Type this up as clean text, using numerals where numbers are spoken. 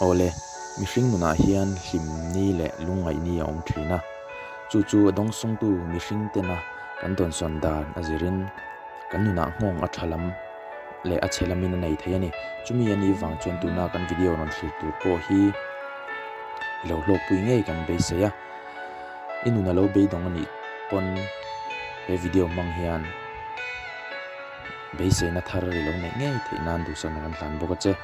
Awle, mihring nunah hian hlimni leh lungngaihni a awm thin a. Chu chu a dawngsawngtu mihring tena kan dawnsawn dan a zirin kan nunah nghawng a tha lam leh a chhe lamin a nei thei a ni. Chumi a nih vang chuan tuna kan video rawn thlir tur pawh hi i lo hlawkpui ngei kan beisei a. I nun a lo beidawng a nih pawn he video hmang hian beiseina thar i lo neih ngei theih nan duhsakna kan hlan bawk a che.